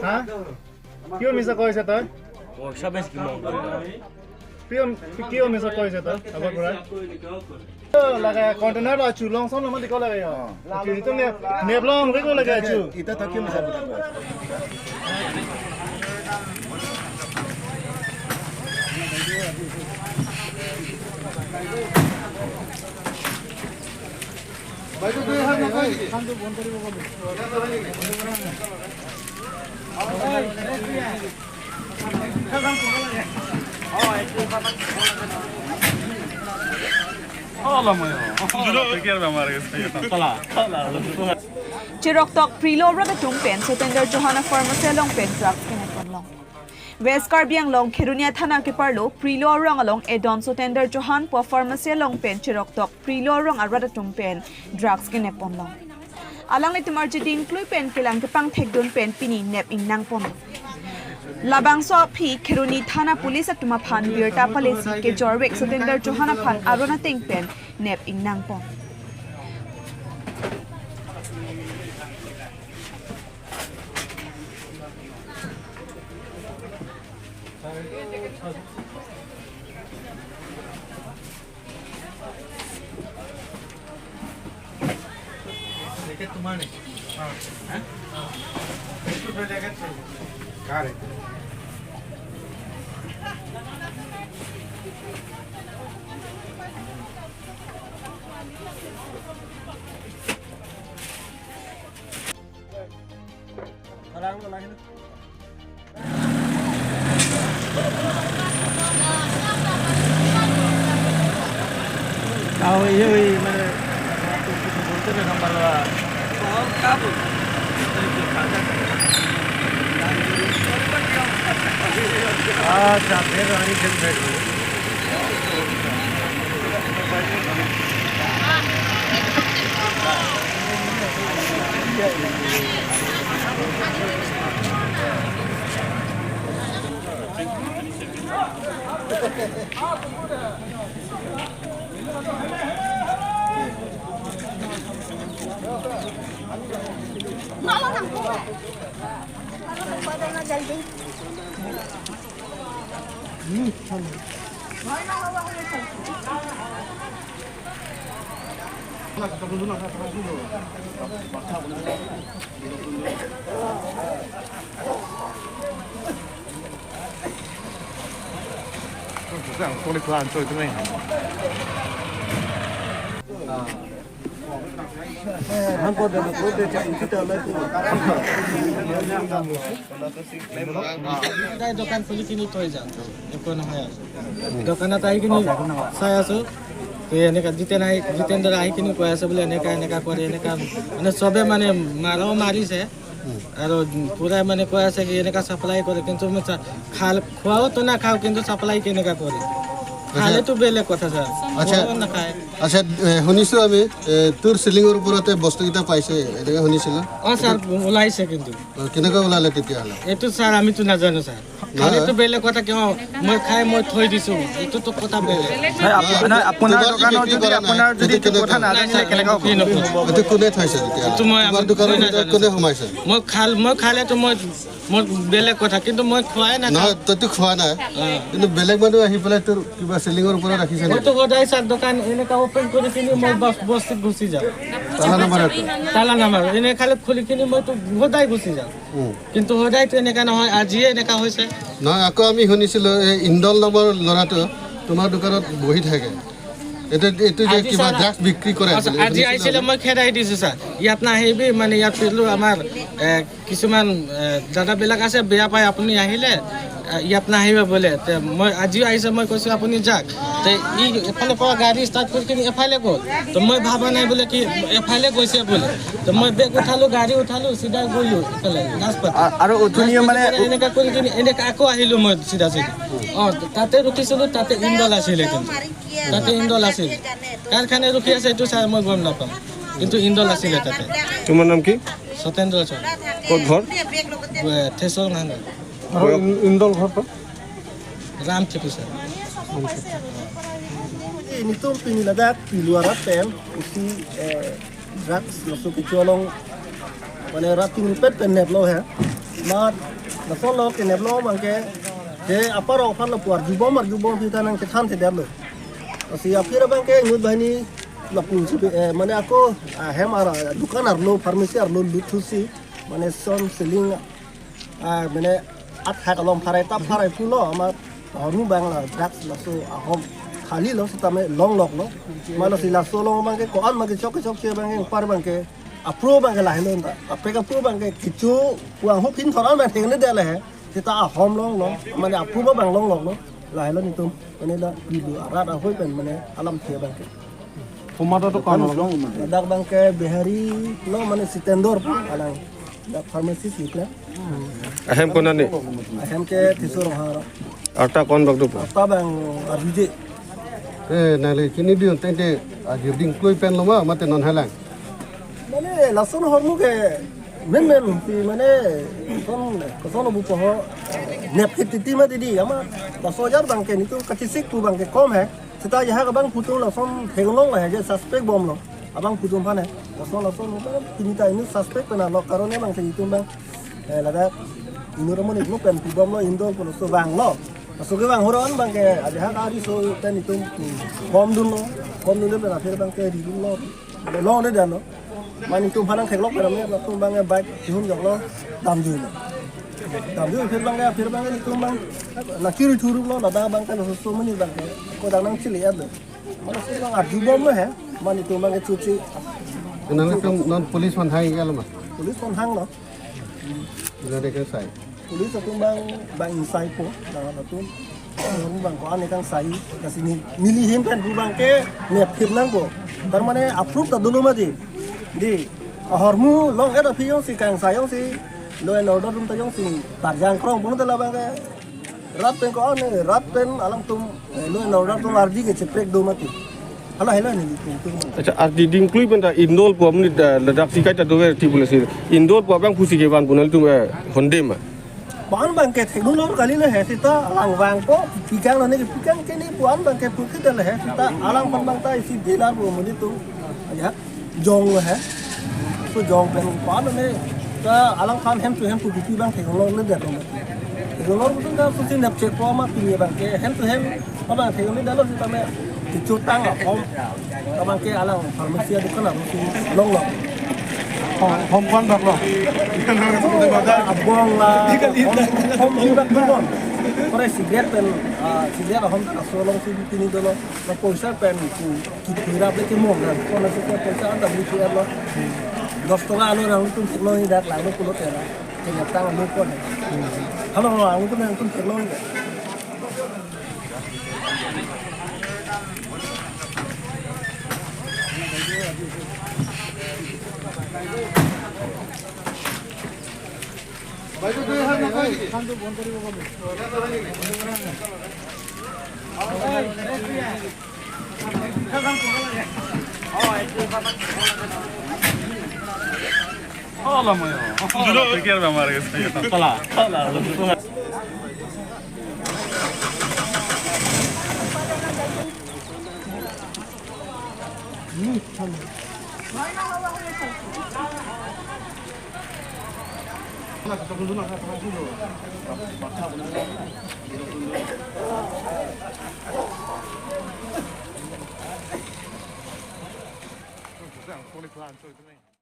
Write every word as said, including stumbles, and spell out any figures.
হা? কিয় মিছা কৈছে তই? পইচা বেছি কিমান কৰিবা? কিয়, কিয় মিছা কৈছে তই আগৰ পৰা? কিয় লাগে? কণ্টেইনাৰ ল, আছো, লং চং লম, দিব লাগে, অ। আছো, এইটো নেপ, নেপ লম, দিব লাগে, আছো। ইটা তাকে মিছা কথা কয়। Cheroktok Prilo arat atum pen Sotender Chauhan a-pharmacy along pen drugs kenep ponlong. West Karbi Anglong Kheroni athana keparlo Prilo arong along edon Sotender Chauhan pu a-pharmacy along pen cheroktok Prilo arong arat atum pen drugs kenep ponlong. Alanglitum arjuding klui pen kelang kepangthekdun pen pini nep ingnang pon. Labangso aphi Kheroni thana police atum aphan birta palesi kejorvek Sotender Chauhan aphan aron ateng pen nep ingnang pon. তাই দোকান খুলি কিনি থৈ যাওঁ, একো নহয় আৰু। দোকানত আহি কিনি চাই আছো, তো এনেকা জিতেন আহি, জিতেন দাদা আহি কিনি কৈ আছে বোলে এনেকা এনেকা কৰে, এনেকা মানে চবে মানে মাৰাও মাৰিছে আৰু পুৰা মানে কৈ আছে কি এনেকা চাপ্লাই কৰে, কিন্তু মই চা-, খাল-, খোৱাও তো নাখাওঁ, কিন্তু চাপ্লাই কেনেকা কৰে? আচ্ছা। খালেতো বেলেগ কথা, ছাৰ। আচ্ছা। খোৱাও নাখায়। আচ্ছা, এ, শুনিছো আমি, এ, তোৰ চিলিঙৰ ওপৰতে বস্তুকেইটা পাইছে, এনেকে শুনিছিলো? অ, ছাৰ, ওলাইছে কিন্তু। অ, কেনেকৈ ওলালে তেতিয়াহ'লে? এইটো, ছাৰ, আমিতো নাজানো, ছাৰ। নহয়। খালেতো বেলেগ কথা, কিয় মই খাই মই থৈ দিছো, এইটোতো কথা বেলেগ। নহয়, আপ-, নহয়, আপোনাৰ দোকানত যদি, আপোনাৰ যদি এইটো কথা নাজানিলে কেনেকৈ হ'ব? কি নকৰিব? এইটো কোনে থৈছে তেতিয়াহ'লে? এইটো মই, তোমাৰ দোকানৰ ভিতৰত কোনে সোমাইছে? মই খাল-, মই খালেতো মই, মই বেলেগ কথা, কিন্তু মই খোৱাই নাখাওঁ। নহয়, তইতো খোৱা নাই। অ। কিন্তু বেলেগ মানুহ আহি পেলাই তোৰ কিবা চিলিঙৰ ওপৰত ৰাখিছে নেকি? মইতো সদায় ছাৰ দোকান এনেকা অপেন কৰি কিনি মই বস-, বস্তিত গুচি যাওঁ। তালা নামাৰে তো? তালা নামাৰো। এনে খালি খুলি কিনি মইতো সদায় গুচি যাওঁ। উম। কিন্তু সদায়তো এনেকা নহয়, আজিয়ে এনেকা হৈছে। নহয়, আকৌ আমি শুনিছিলো এই ইন্দল নামৰ ল'ৰাটো তোমাৰ দোকানত বহি থাকে। এইটো, এইটো যে আজি কিবা ছাৰ, ড্ৰাগছ বিক্ৰী কৰে আচ্ছা, বুলি আজি শুনিছিলো আহিছিলে, আমি। মই খেদাই দিছো ছাৰ। ইয়াত নাহিবি, মানে ইয়াত পেলো আমাৰ, এ, কিছুমান, এ, দাদাবিলাক আছে, বেয়া পায় আপুনি আহিলে, এ, ইয়াত নাহিব বোলে। তে মই আজিও আহিছে, মই কৈছো আপুনি যাওক। তে ই এফালে পৰা গাড়ী ষ্টাৰ্ট কৰি কিনি এফালে গ'ল। তো মই ভাবা নাই বোলে কি এফালে গৈছে বোলে। তো মই বেগ উঠালো, গাড়ী উঠালো, চিধা গ'লো এফালে নাচপাতি। আ-, আৰু উঠনিয়ে মানে নাচপাতি পৰা এনেকা কৰি কিনি এনেকা আকৌ আহিলো মই চিধা চিধি। অ, তাতে ৰখিছিলো, তাতে ইন্দল আছিলে কিন্তু। তাতে ইন্দল আছিল। কাৰ কাৰণে ৰখি আছে এইটো ছাৰ মই গম নাপাওঁ। কিন্তু ইন্দল আছিলে তাতে। তোমাৰ নাম কি? সত্যেন্দ্ৰ চৰণ। ক'ত ঘৰ? এ, থেচৰ নাঙল। আৰু ইন-, ইন্দল ঘৰ ক'ত? ৰাম খেতি sir. Initum pini ladak Prilo arat pen isi, eh, drugs laso kecho along, mane rat atum ripet pen neplo he. Mat, laso lo kenep lo abang ke, ke apar aphan lapu arjubom arjubom sita nangkethan thedetlo. Lasi aphi abang ke inut banghini lapu si, eh, mane ako, ah, hem ar, dukan arlo, pharmacy arlo lut thusi, mane son selling, ah, mane athak along pharai ta pharai pulo, amat ahormu abang la drugs laso ahom kali lo sitame longloklo. Mane lasi laso along abang ke ko-an ma kechok kechokche abang ke, apar abang ke, apro abang ke lahelo ta. Apek apro abang ke kecho puang ho phin thoran abang thekne dele he. Sita ahom longlo, mane apro abang longloklo. Lahelo netum, mane la pilu arat ahoi pen mane alamthe abang ke. Komat atum ko-an lo? Ladak abang ke Bihari lo, mane Sitendor alang. Dak pharmacist ikla. Ahem konat ni? Ahem ke Tisso Ronghang. Arta ko-an bak dopo? Arta abang arjuje. Eh, nangli chini dun tengte ajir dingklui pen lo ma, mate non halang? Mane lason ahormu ke menmen si mane son, koson lo bupo ho, nep hit titi mati di, amat laso ajar abang ke netum kachisik pu abang ke kom he. Sita ajahak abangphu atum lason theklong lahai je suspect bomlo. Abangphu atum aphan he. Lason lason lo abang pini ta inut suspect pen alok karone abang ke netum abang, eh, ladak inut amonit mo pen pu bomlo, indol pu laso vanglo. Laso kevang horon abang ke ajahak ariso pen netum bom dunlo. Bom dunlo pen aphi abang ke ridunlo. Longledetlo. Mane netum aphan nangtheklok pen amat latum abang ke bike chihum joklo, damjuilo. Damjui aphi abang ke, aphi abang ke netum abang nangkiri thuruplo, ladak abang ke laso amonit abang ke kodak nangchili-etlo. Mane laso abang arjubomlo he, mane netum abang ke chuchi. Nangtum non police aphan hang iklo ma? Police aphan hanglo. Ila de kangsai. Police atum abang, abang ingsaipo, abang atum. Abang ko-an kangsai, lasi neli, neli ahin pen pu abang ke nep hit nangpo. Tar mane approve ta dolo mati. Di, ahormu long-et aphi jongsi kangsai jongsi, law and order atum ta jongsi parjang krong pon ta labang ke. Rat pen ko-an, rat pen alangtum, eh, law and order atum ardi ke cheprek do mati. Hala hala nelitum tum. Acha, ardi dingklui pen ta indol pu amonit ta ladak si kaita dover ti pule si. Indol pu abangphu si kevan pu nangtum, eh, honde ma? Ko-an abang ke thekdunlor kali le he, sita alang vangpo, pikang lo ne ke pikang ke ne ko-an abang ke pu kita le he, sita alangphan abang ta isi dealer pu amonit atum. Ya. Jong lo he. So jong pen ko-an lo ne ta alangphan hem to hem pu kipi abang theklongledetlo. Theklongledetlo ta so si nep chekpo ma pini abang ke hem to hem abang theklongledetlo sitame kechotang ahom abang ke alang pharmacy adukan atum si longlo. Hom, hom ko-an bak lo? Abong la, hom, hom di bak dun. Kore cigarette pen, ah, cigarette ahom ta laso along si pini dolo. La poisa pen ku, kithura pen ke mong na. Kona si ke poisa anta beli K R lo. Dos toka alo nangtum theklo ni dak lang lo pulo tera. Kena tang alo ko na. Halo, nangtum nangtum theklo ni dak.